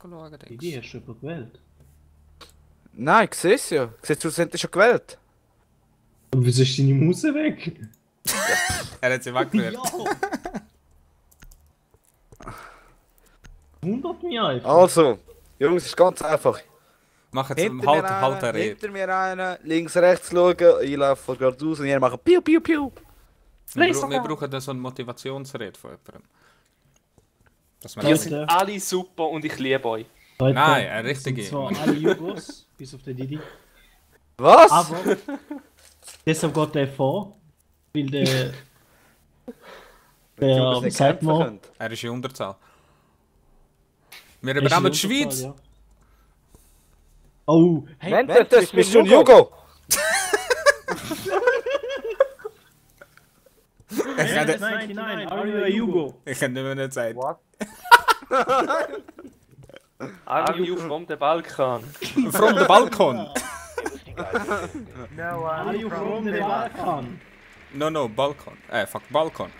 nachschauen. Die hast du jemand gewählt? Nein, ich sehe es ja. Siehst du, sind schon gewählt? Aber wieso ist deine Maus weg? Er hat sie weggewählt. Wundert mich einfach. Also, Jungs, ist ganz einfach. Mach jetzt Hinter halt, mir halt einen, eine hinter mir einen, links, rechts schauen, einlaufen geradeaus und ihr macht Piu, Piu, Piu. Wir brauchen da so eine Motivationsrede von jemandem. Dass wir Ihr alle- seid alle super und ich liebe euch. Leute, Nein, ein das sind richtiger. zwar alle Jugos, bis auf den Didi. Was? Aber deshalb geht der vor, weil der nicht sagt kämpfen man, könnt. Er ist in Unterzahl. Wir übernehmen die Schweiz! Ja. Oh, hey, Moment, das bist du ein Jugo! Ich kann nicht- 99, are you a Jugo? ich kann nicht mehr nicht sagen. Are you from the Balkan? From the Balkon! Are you from the Balkan? No, Balkon. Fuck, Balkon.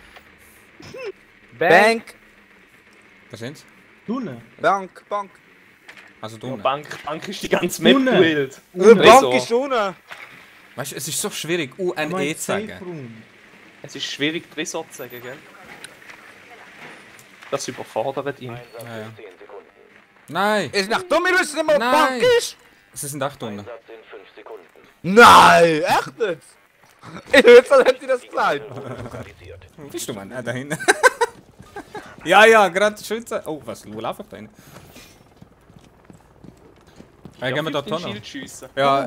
Bank! Da sind's. Dunne? Bank! Also du. Ja, Bank ist die ganze Map Unten. gewählt. Bank ist unten! Weißt du, es ist so schwierig, UNE zu sagen. Es ist schwierig, Tresor zu sagen, gell? Das überfordert ihn. Ja, ja. Nein! Ist nicht dumm, wir wissen nicht mal, was Nein. Bank ist! Sie sind echt unten. Nein, echt nicht? Ich hätte hätte ich das gesagt. Wo bist du, Mann? Da hinten. ja, gerade schützen. Oh, was? Wo laufe ich da hin? Gehen wir da den noch? Schild schiessen. Ja,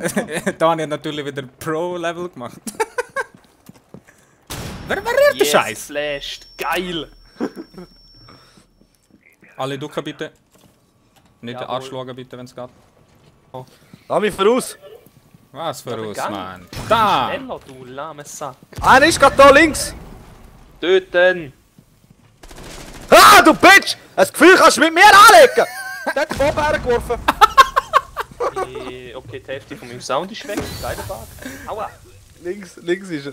Dani hat natürlich wieder Pro-Level gemacht. Wer rührt den Scheiß? Slashed. Geil! Alle ducken bitte. Nicht den Jawohl. Arsch schauen bitte, wenn es geht. Lass mich voraus! Was für uns, Gang. Mann. Da! Schneller, du lahmes Sack. Einer ist gerade da links! Töten! Ah, du Bitch! Das Gefühl kannst du mit mir anlegen! Der hat den Bob hergeworfen. Okay, die Hälfte von meinem Sound ist weg. Geiler Tag. Aua! Links ist er.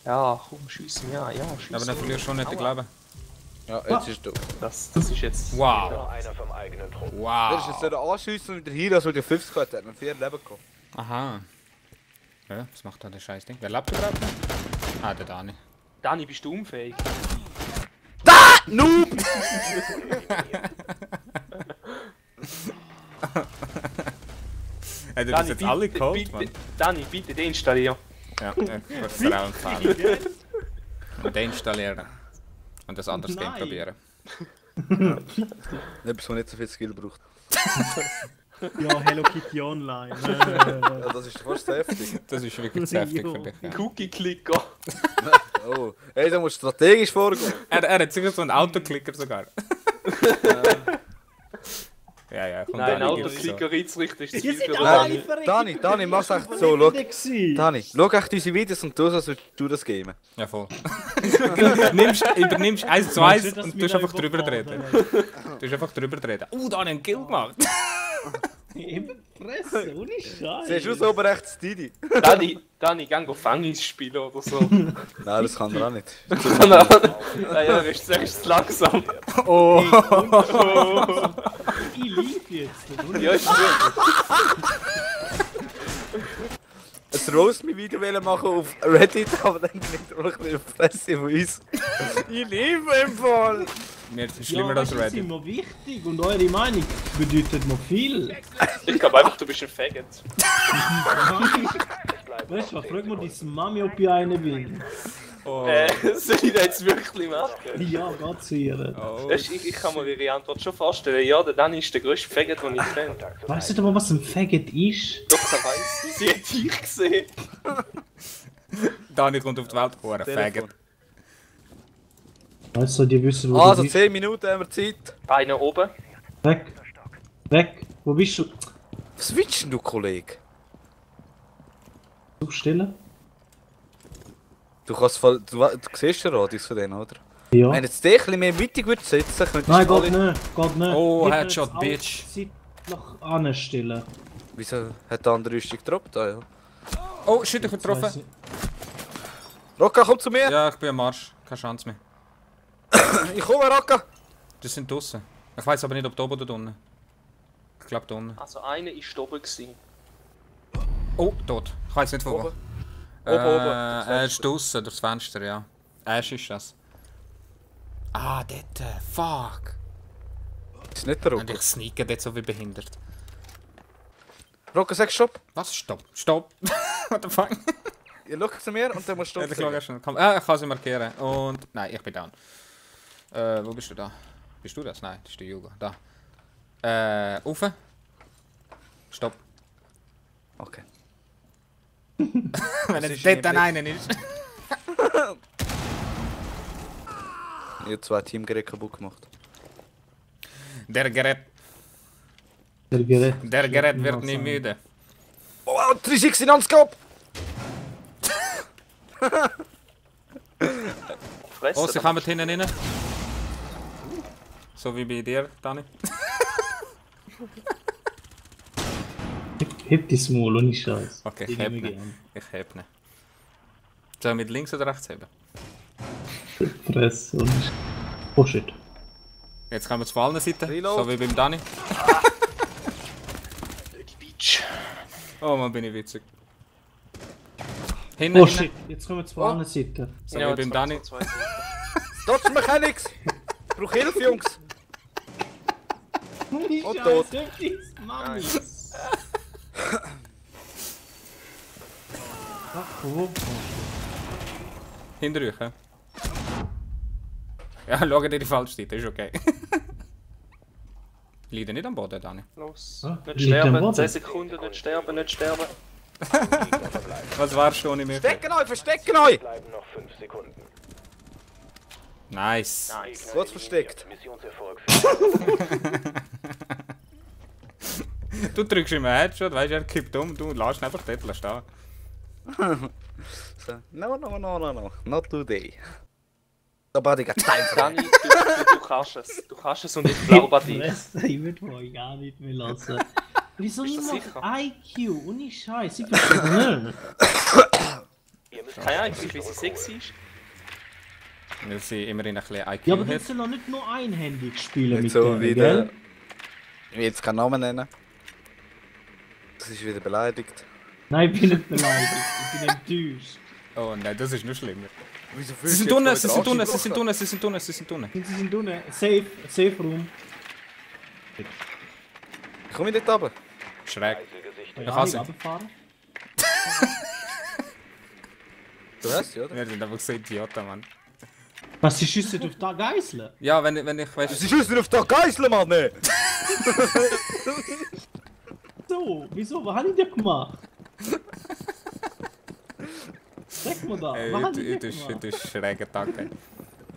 Ja, komm, schiess mich an. Ja, schiess Aber dann verlierst du schon nicht den Glauben. Ja, jetzt ist du. Das ist jetzt... Wow. Der ist Wow. jetzt wieder anschiessen und wieder hier, als wir 50 hat, hat 4 Leben gehabt. Aha. Ja, was macht da der Scheißding? Wer lebt überhaupt noch? Ah, der Dani. Dani, bist du unfähig? Noob! Hat er das jetzt alle geholt, Mann? Dani, bitte deinstallieren. Ja, ich würde es dir auch empfehlen. Und deinstallieren. Und das andere Game Nein. probieren. Etwas, das nicht so viel Skill braucht. Ja, Hello Kitty Online. Ja, das ist fast heftig. Das ist wirklich zu heftig für dich. Ja. Cookie-Clicker. Oh, hey, da musst du strategisch vorgehen. Er hat sicher so einen Autoklicker sogar. ja, kommt Nein, Dani, gibt's Autoklicker einzurichten ist zu viel für Nein, Dani. Dani, mach's echt so. Dani, schau echt unsere Videos und tu so, als würdest du das gamen. Ja, voll. Übernimmst 1 zu 1 und tust einfach drüber reden. Du hast einfach drüber reden. Dani hat einen Kill gemacht. Im Fresse, ohne Scheiß. Siehst du so oben rechts Didi? Dani, gang go Fangis spielen oder so. Nein, das kann er auch nicht. Nein, er ist zuerst langsam. Oh. Ich lief jetzt. Ohne Ja, ist gut. Ein Roast-Me-Video machen auf Reddit, aber dann kriegt er noch eine Fresse von uns. Ich liebe im Fall! Mir ist schlimmer als Das ist Reddit. immer wichtig und eure Meinung bedeutet mir viel. Ich glaube einfach, du bist ein Faggot. Weißt du was, frag mal deine Mami, ob ich eine bin. Oh. Soll ich das jetzt wirklich machen? Ja, geht zu ihr. Oh. Weisst du, ich kann mir ihre Antwort schon vorstellen. Ja, der Dani ist der grösste Faggot, den ich kenne. Weißt du aber, was ein Faggot ist? Doch, er weiss. Sie hat dich gesehen. Dani kommt auf die Welt. Oh, ein Faggot. Weißt du, die wissen, wo Also du bist. 10 Minuten haben wir Zeit. Beine oben. Weg. Weg. Wo bist du? Was willst denn du, Kollege? Du stellen? Du kannst voll. Du siehst den Radius von denen, oder? Ja. Wenn jetzt dich ein bisschen mehr mittig würdest setzen, könntest Nein, du geht nicht. Geht nicht. Oh, Ich kann Headshot, jetzt auch Bitch. seitlich anstellen. Wieso hat der andere Rüstung gedroppt? Ah, ja. Oh, shit, ich bin Weiss getroffen. ich. Rocca, komm zu mir! Ja, ich bin am Arsch. Keine Chance mehr. Ich komme, Rocca! Die sind draussen. Ich weiß aber nicht, ob da oben oder da unten. Ich glaube da unten. Also einer ist oben gewesen. Oh, tot. Ich weiß nicht von wo. Oben. Oben. Er ist draussen, durchs Fenster, ja. Ash ist das. Ah, dort. Fuck. Ist nicht der Und Rocker. ich sneake dort so wie behindert. Rocker, sag Stopp. Was? Stopp. Stopp. What the fuck? Ihr schaut zu mir und dann musst du Ja, Stopp ich schaue sagen. schon. Ich kann sie markieren. Und... Nein, ich bin down. Wo bist du da? Bist du das? Nein, das ist der Jugo. Da. Rauf. Stopp. Okay. Wenn ist es dort nicht dann einen ist. Ich habe 2 Teamgeräte kaputt gemacht. Der Gerät. Der Gerät wird nie müde. Oh, 360 Non-Scope! Fresse. Oh, sie kommen hinten rein. So wie bei dir, Dani. Heb die Small, ohne Scheiß. Okay, Die ich heb nehme ihn. gern. Ich heb ihn. Soll ich mit links oder rechts heben? Fresse, ohne Scheiß. Oh shit. Jetzt kommen wir zu allen Seiten, Reload. so wie beim Dani. Beach. Oh man, bin ich witzig. Hinten, Oh hinten. shit, jetzt kommen wir zur anderen Seite. So wie beim Dani. Dodge Mechanics! Ich brauche Hilfe, Jungs! Und tot. Mami. Ach, wo? Hinter euch, hä? Ja, schau dir die falsche Seite, ist okay. Leiden nicht am Boden, Dani. Los. Ah, Nicht liegt am sterben, Boden. 10 Sekunden, nicht sterben, nicht sterben. Was warst du ohne mich? Verstecken euch! Bleiben noch 5 Sekunden. Nice. Nice. Gut versteckt. Missionserfolg. Du drückst ihm einen Headshot, weißt du, er kippt um, du lässt ihn einfach dort stehen. So. No. Not today. Nobody got time for that. Dani, du kannst es. Du kannst es und ich glaube an dich. Fresse, ich würde euch gar nicht mehr lassen. Wieso Bist du niemand sicher? IQ? Ohne Scheiß, ich verstehe nicht. Ihr müsst Keine Ahnung, wie sie sexy ist. Weil sie immerhin ein bisschen IQ Ja, aber hat. willst du noch nicht nur einhändig spielen Nicht mit so denen, wie gell? Ich will jetzt keinen Namen nennen. Das ist wieder beleidigt. Nein, ich bin nicht beleidigt, ich bin enttäuscht. Oh nein, das ist noch schlimmer. Wieso Sie sind unten, sie sind unten, sie sind unten, sie sind unten, sie sind unten. Sie sind unten, safe room. Komm ich nicht runter? Schräg. Gesichter. Ja, kann ich sie. runterfahren. Du hast ja, oder? Wir sind einfach so Idioten, Mann. Was, sie schiessen auf die Geiseln? Ja, wenn ich weißt Sie schießen auf den Geisel, Mann! Ne? So, wieso? Was habe ich dir gemacht? Sag mir da, was habe ich dir gemacht? heute ist schräger Tag. Ey.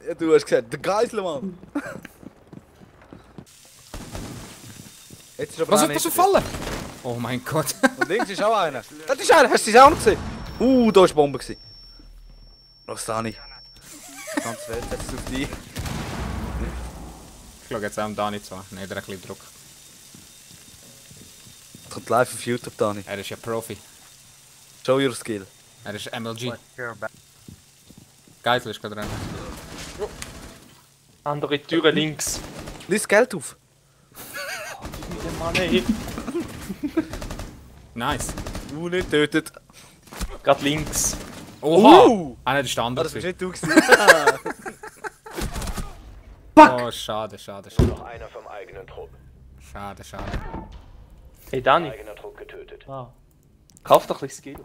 Ja, du hast gesagt, der Geisel, Mann! Jetzt ist aber Was einer hat das hinter dir. gefallen? Oh mein Gott. Und links ist auch einer. Das ist einer, hast du das auch noch gesehen? Da war Bombe. Los, Dani. Die ganze Welt setzt auf dich. Ich schaue jetzt auch am Dani zu. Nicht ein bisschen Druck. Das kommt live auf YouTube, Dani. Er ist ja Profi. Show your skill. Er ist MLG. Geisel ist gerade dran. Andere Türe links. Lies Geld auf. Mit dem Mann, ey. Nice. Du nicht tötet. Gerade links. Oha! Ah nein, das ist der Ah, andere. das bist nicht du gewesen. Oh, schade. Noch einer vom eigenen Trupp. Schade. Hey Dani, Eigener Trupp getötet. Ah. kauf doch ein bisschen Skill.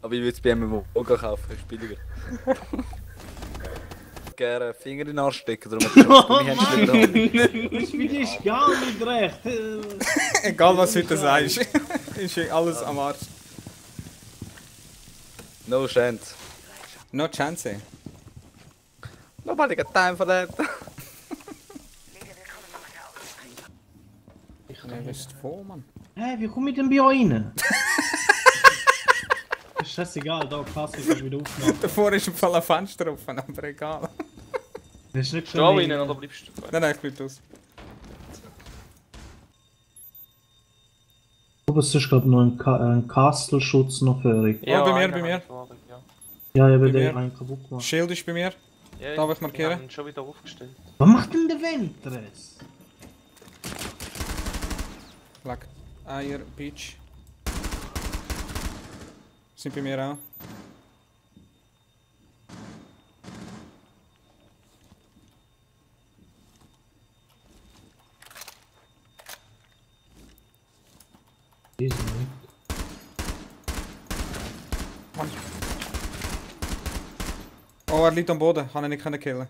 Aber ich würde es bei MMO auch kaufen, ist billiger. Gerne Finger in den Arsch stecken, darum hast du mich Das Spiel ist gar nicht recht. Egal was du heute sagst. Ist alles am Arsch. No chance. No chance. Nobody got time for that. Ja, was ist vor, Mann? Hä, wie komme ich denn bei euch rein? Ist scheißegal, da Kasse ist wieder aufgemacht. Davor ist im Fall ein Fenster offen, aber egal. Das ist nicht Du auch schön. rein oder bleibst du? Nein, ich bleib aus. Aber es ist glaube noch ein Castle-Schutz noch für euch. bei mir, einer bei mir. hat Wahrheit, ja. Ja, ich habe Bei den mir. rein kaputt gemacht. Schild ist bei mir. Ja, Darf ich markieren? habe ihn schon wieder aufgestellt. Was macht denn der Ventres? Black Eier Beach. Sind bei mir auch. Diese nicht. Oh, er liegt am Boden. Kann ich nicht killen.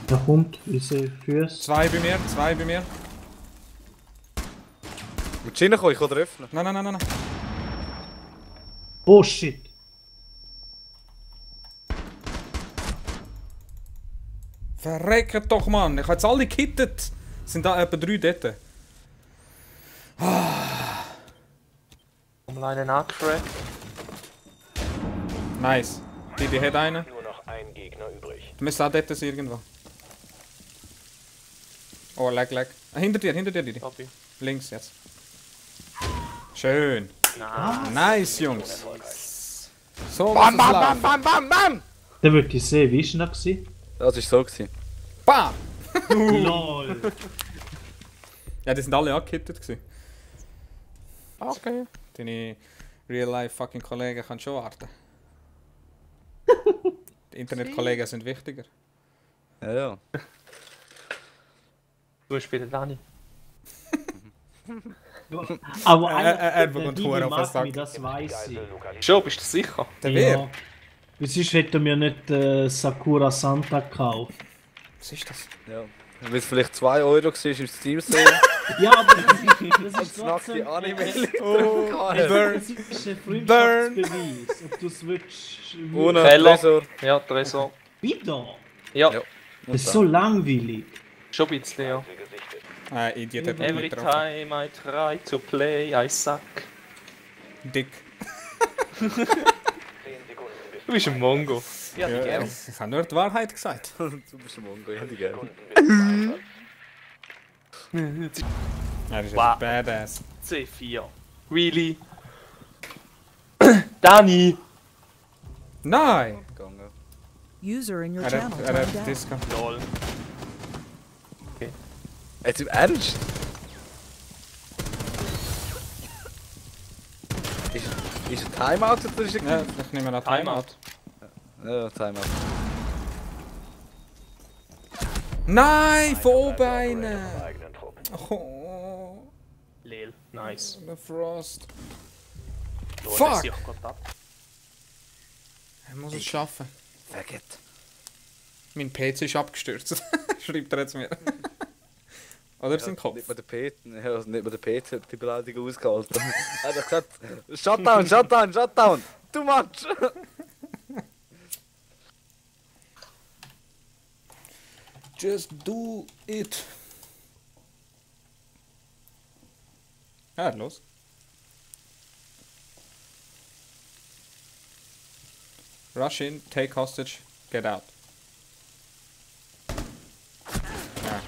Da kommt unsere Füße. Zwei bei mir, zwei bei mir. Mit Schienen kann ich oder öffnen. Nein, nein, nein, nein. Oh shit! Verrecken doch, Mann. Ich habe jetzt alle gekittet. Sind da etwa 3 dort? Um einen angefragt. Nice. Die hat einen. Nur noch ein Gegner übrig. Du müsstest auch dort sein irgendwo. Oh, lag. Hinter dir, Didi. Copy. Links jetzt. Schön. Nein. Nice, Jungs. So Bam, muss es bam, bam, laufen. bam, bam, bam! Da würde ich sehen, wie ist denn das gewesen? Das war so. Gewesen. Bam! LOL! Ja, die sind alle angekittet gewesen. Okay. Deine Real-Life-fucking-Kollegen können schon warten. Die Internet-Kollegen sind wichtiger. Ja, ja. Du spielst Dani. Aber er der bekommt Digi Huren auf den mag Sack. mich, das weiß ich. Geisel lokalisiert. Schon, bist du sicher? Der wer? Ja. Weil sonst hätten wir nicht Sakura Santa gekauft. Was ist das? Ja. Weil es vielleicht 2 € war im Steam Sale. Ja, aber das ist Nackte trotzdem... Anime. Oh, Das ist ein Freundschaftsbeweis, ob du es willst... Ohne Keller. Tresor. Ja, Tresor. Wieder? Ja, Ja. Das ist so langweilig. schon ein bisschen, ja. Gesichtet. Idiot hat mich Every nicht getroffen. time I try to play, I suck. Dick. 10 Sekunden bis Du bist ein Mongo. Ja, Ja, gerne. ich habe nur die Wahrheit gesagt. Du bist ein Mongo, ich hätte die gerne. Sekunden bis zum Einsatz. Ja, das ist Wow. badass. C4. Really? Dani! Nein! Gegangen. User in your Er channel hat timed out. Disco. Lol. Jetzt im Ernst? Ist ein Timeout oder ist Ja, ein... ich nehme noch Timeout. Timeout. Ja, Timeout. Nein, von oben Operator einen! vom eigenen Trupp. Oh, Lel. Nice. der Frost. So, Fuck! Ich Gott ab. Er muss es schaffen. Verget. Mein PC ist abgestürzt. Schreibt er jetzt mir. Oder sein Kopf. Nicht mal der Peter, ja, also nicht mal der Peter hat die Beleidigung ausgehalten. Er hat gesagt, Shutdown, Shutdown, Shutdown! Too much! Just do it. Ja, los. Rush in, take hostage, get out.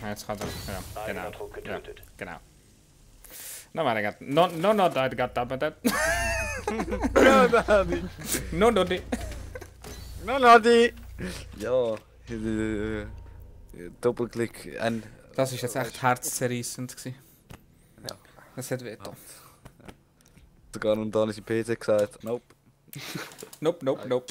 Ja, jetzt kann er. Ja, genau. Eigener Trupp Ja, getötet. genau. No, man, I got. No, I got that. Ja, Dani! No, Dodi. No, Nadi! Ja, Doppelklick, ein... Das ist jetzt echt herzzerreißend gewesen. Ja. Das hat wehgetan. Sogar noch Dani sein PC gesagt, nope. Nope.